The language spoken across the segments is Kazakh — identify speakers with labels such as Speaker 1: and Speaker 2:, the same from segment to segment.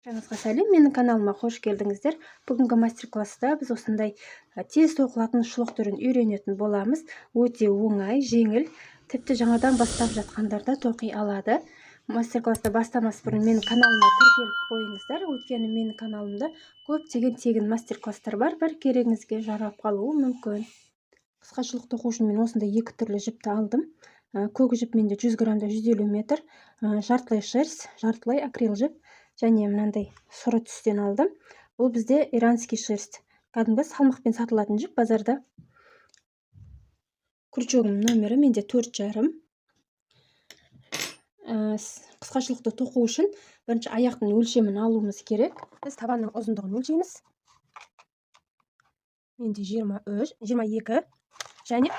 Speaker 1: Жаңызға сәлем, менің каналыма қош келдіңіздер. Бүгінгі мастер-класста біз осындай тез тоқылатын шұлық түрін үйренетін боламыз. Өте оңай, жеңіл, тіпті жаңадан бастап жатқандар да тоқи алады. Мастер-классты бастамас бұрын менің каналыма тіркеліп қойыңыздар. Өйткені менің каналымда көптеген тегін мастер-класстар бар, бір керегіңізге жарап қалуы мүмкін. Қысқа шұлық тоқу үшін мен осындай екі түрлі жіпті алдым. Көк жіп менде 100 граммда 150 метр, жартылай шерсть, жартылай акрил жіп және мынандай сұры түстен алдым. Бұл бізде иранский шерсть. Кәдімгі салмақпен сатылатын жіп базарда. Крючогының номері менде 4,5. Қысқа шұлықты тоқу үшін бірінші аяқтың өлшемін алуымыз керек. Біз табанның ұзындығын өлшейміз. Менде 23, 22 және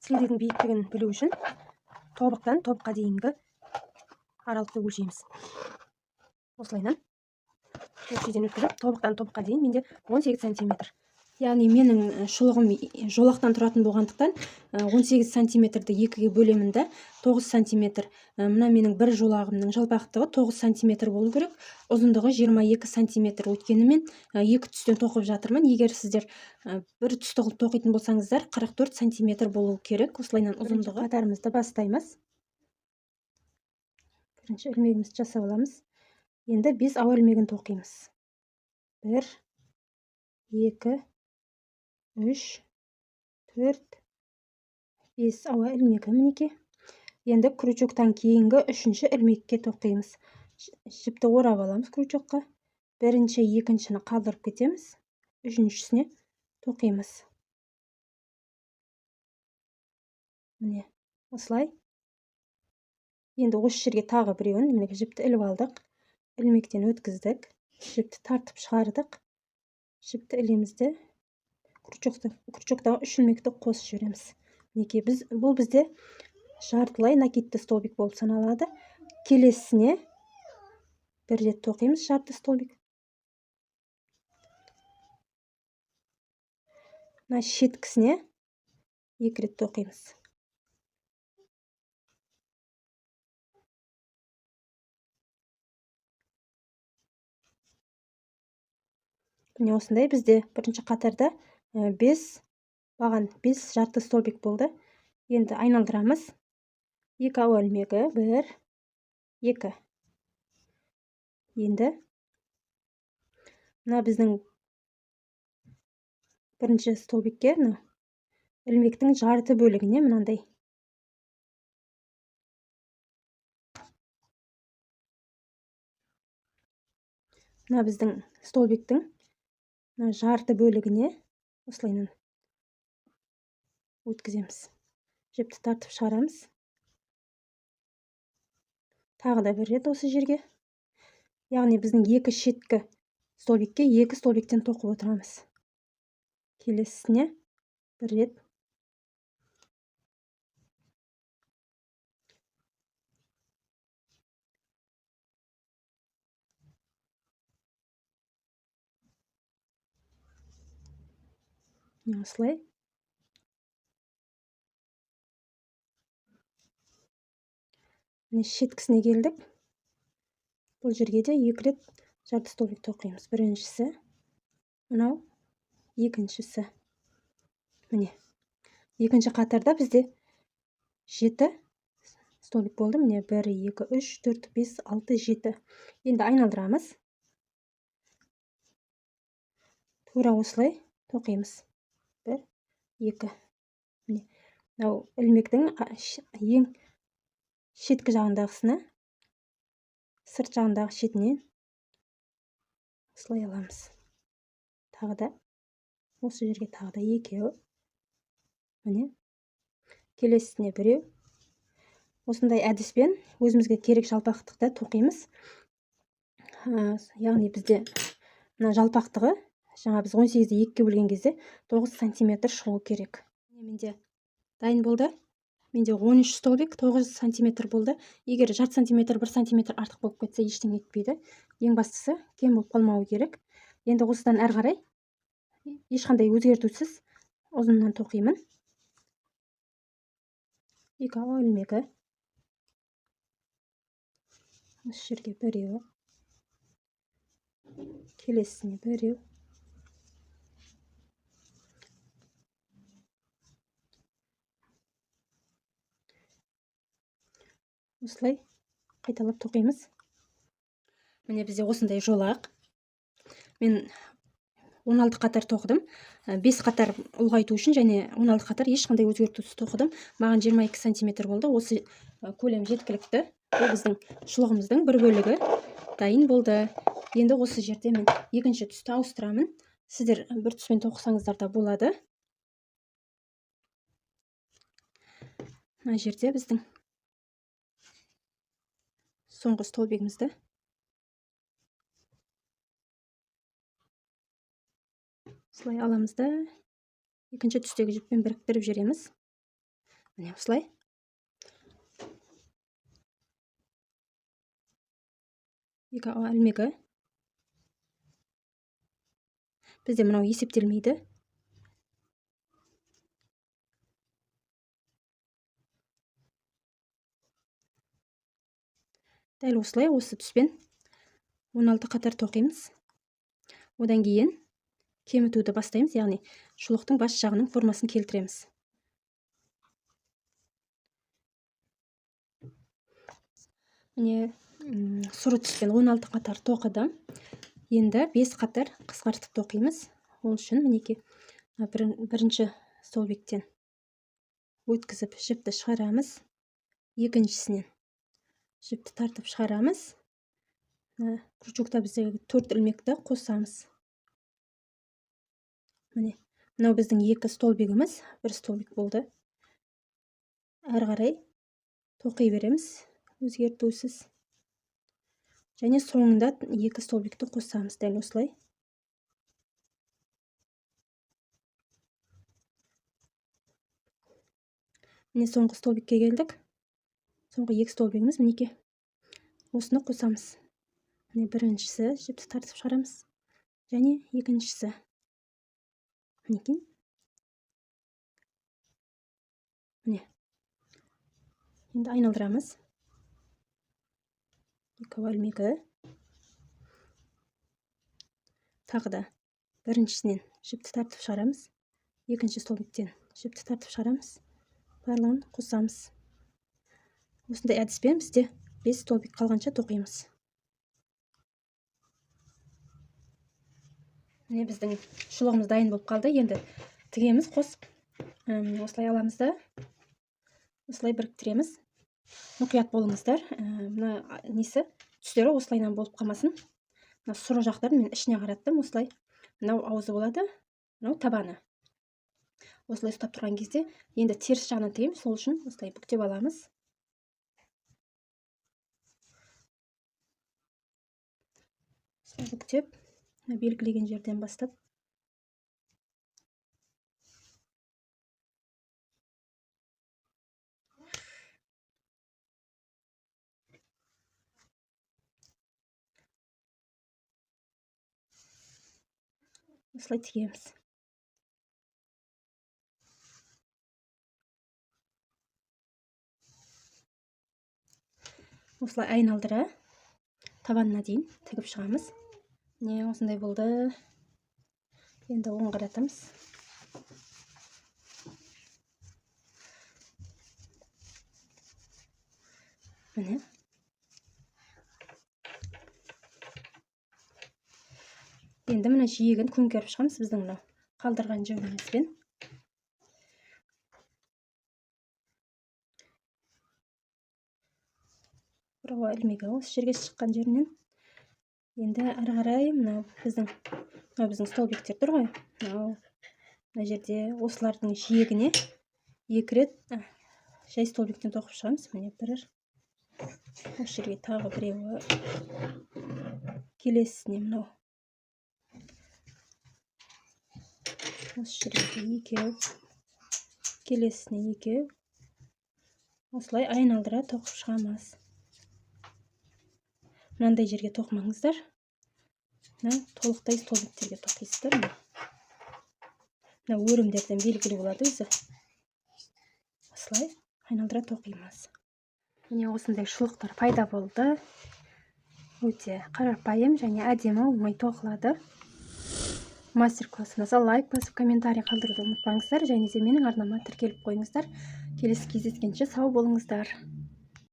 Speaker 1: сіледегінің биіктігін білу үшін тобықтан тобыққа дейінгі аралықты өлшейміз. Осылайынан өлшеуден өткізіп, тобықтан тобыққа дейін менде 18 сантиметр. Яғни менің шұлығым жолақтан тұратын болғандықтан 18 сантиметрді екіге бөлемін да 9 сантиметр. Мына менің бір жолағымның жалпақтығы 9 сантиметр болу керек, ұзындығы 22 сантиметр. Өйткені мен екі түстен тоқып жатырмын. Егер сіздер бір түсті қылып тоқитын болсаңыздар, 44 сантиметр болу керек. Осылайынан ұзындығы. Қатарымызды бастаймыз. Бірінші ілмегімізді жасап аламыз. Енді 5 ауа ілмегін тоқимыз. 1, 2, 3, 4, 5 ауа ілмегі мінекей. Енді крючоктан кейінгі үшінші ілмекке тоқимыз. Жіпті орап аламыз крючокқа. Бірінші, екіншіні қалдырып кетеміз. Үшіншісіне тоқимыз. Міне, осылай. Енді осы жерге тағы біреуін, мінекей жіпті іліп алдық. Ілмектен өткіздік, жіпті тартып шығардық. Жіпті ілеміз де крючоктағы үш ілмекті қосып жібереміз. Мінекей, бұл бізде жартылай накидті столбик болып саналады. Келесісіне бір рет тоқимыз жарты столбик. Мына шеткісіне екі рет тоқимыз. Міне осындай бізде бірінші қатарда 5 баған, 5 жарты столбик болды. Енді айналдырамыз. 2 ауа ілмегі, 1, 2. Енді мына біздің бірінші столбикке, мына ілмектің жарты бөлігіне мынандай мына біздің столбиктің мына жарты бөлігіне осылайынан өткіземіз. Жіпті тартып шығарамыз. Тағы да бір рет осы жерге. Яғни біздің екі шеткі столбикке екі столбиктен тоқып отырамыз. Келесісіне бір рет. Осылай. Міне шеткісіне келдік. Бұл жерге де екі рет жарты столбик тоқимыз. Біріншісі мынау, екіншісі. Міне. Екінші қатарда бізде 7 столбик болды. Міне 1, 2, 3, 4, 5, 6, 7. Енді айналдырамыз. Тура осылай тоқимыз. 1, 2. Міне. Мынау ілмектің ең шеткі жағындағысына, сырт жағындағы шетінен осылай аламыз. Тағы да осы жерге тағы да екеу. Міне. Келесісіне біреу. Осындай әдіспен өзімізге керек жалпақтықты тоқимыз. Яғни бізде мына жалпақтығы жаңа біз 18-ді екіге бөлген кезде 9 сантиметр шығу керек. Міне менде дайын болды. Менде 13 столбик 9 сантиметр болды. Егер жарты сантиметр, 1 сантиметр артық болып кетсе ештеңе етпейді. Ең бастысы кем болып қалмауы керек. Енді осыдан әрі қарай ешқандай өзгертусіз ұзыннан тоқимын. Екі ауа ілмегі. Осы жерге біреуі. Келесісіне біреу. Осылай қайталап тоқимыз. Міне бізде осындай жолақ. Мен 16 қатар тоқыдым. 5 қатар ұлғайту үшін және 16 қатар ешқандай өзгертусіз тоқыдым. Маған 22 сантиметр болды. Осы көлем жеткілікті. Бұл біздің шұлығымыздың бір бөлігі дайын болды. Енді осы жерде мен екінші түсті ауыстырамын. Сіздер бір түспен тоқысаңыздар да болады. Мына жерде біздің соңғы столбигімізді осылай аламыз да екінші түстегі жіппен біріктіріп жібереміз. Міне осылай. Екі ілмегі. Бізде мынау есептелмейді. Дәл осылай осы түспен 16 қатар тоқимыз. Одан кейін кемітуді бастаймыз, яғни шұлықтың бас жағының формасын келтіреміз. Міне сұры түспен 16 қатар тоқыдым. Енді 5 қатар қысқартып тоқимыз. Ол үшін мінекей бірінші столбиктен өткізіп жіпті шығарамыз. Екіншісінен жіпті тартып шығарамыз. Крючокта біздегі 4 ілмекті қосамыз. Міне, мынау біздің екі столбигіміз, бір столбик болды. Әрі қарай тоқи береміз өзгертусіз. Және соңында екі столбикті қосамыз дәл осылай. Міне соңғы столбикке келдік. Соңғы екі столбигіміз мінекей. Осыны қосамыз. Міне біріншісі жіпті тартып шығарамыз. Және екіншісі. Мінекей. Міне. Енді айналдырамыз. Екі ілмегі. Тағы да біріншісінен жіпті тартып шығарамыз. Екінші столбиктен жіпті тартып шығарамыз. Барлығын қосамыз. Осындай әдіспен бізде 5 столбик қалғанша тоқимыз. Міне біздің шұлығымыз дайын болып қалды. Енді тігеміз қосып. Міне осылай аламыз да осылай біріктіреміз. Мұқият болыңыздар. Мына несі түстері осылайынан болып қалмасын. Мына сұры жақтарын мен ішіне қараттым. Осылай мынау аузы болады, мынау табаны. Осылай ұстап тұрған кезде енді теріс жағынан тігеміз. Сол үшін осылай бүктеп аламыз. Осылай бүктеп, белгілеген жерден бастап осылай тігеміз. Осылай айналдыра табанына дейін тігіп шығамыз. Міне осындай болды. Енді оң қаратамыз. Міне. Енді мына жиегін көмкеріп шығамыз біздің мынау қалдырған жібімізбен. Бір ілмегі осы жерге шыққан жерінен. Енді әрі қарай мынау біздің столбиктер тұр ғой. Мынау мына жерде осылардың жиегіне екі рет жай столбиктен тоқып шығамыз. Міне бір, осы жерге тағы біреуі, келесісіне мынау осы жерге екеу, келесісіне екеу. Осылай айналдыра тоқып шығамыз. Мынандай жерге тоқымаңыздар. Мына толықтай столбиктерге тоқисыздар. Мына өрімдерден белгілі болады өзі. Осылай айналдыра тоқимыз. Міне осындай шұлықтар пайда болды. Өте қарапайым және әдемі, оңай тоқылады. Мастер класс ұнаса, лайк басып, комментарий қалдыруды ұмытпаңыздар және де менің арнама тіркеліп қойыңыздар. Келесі кездескенше сау болыңыздар!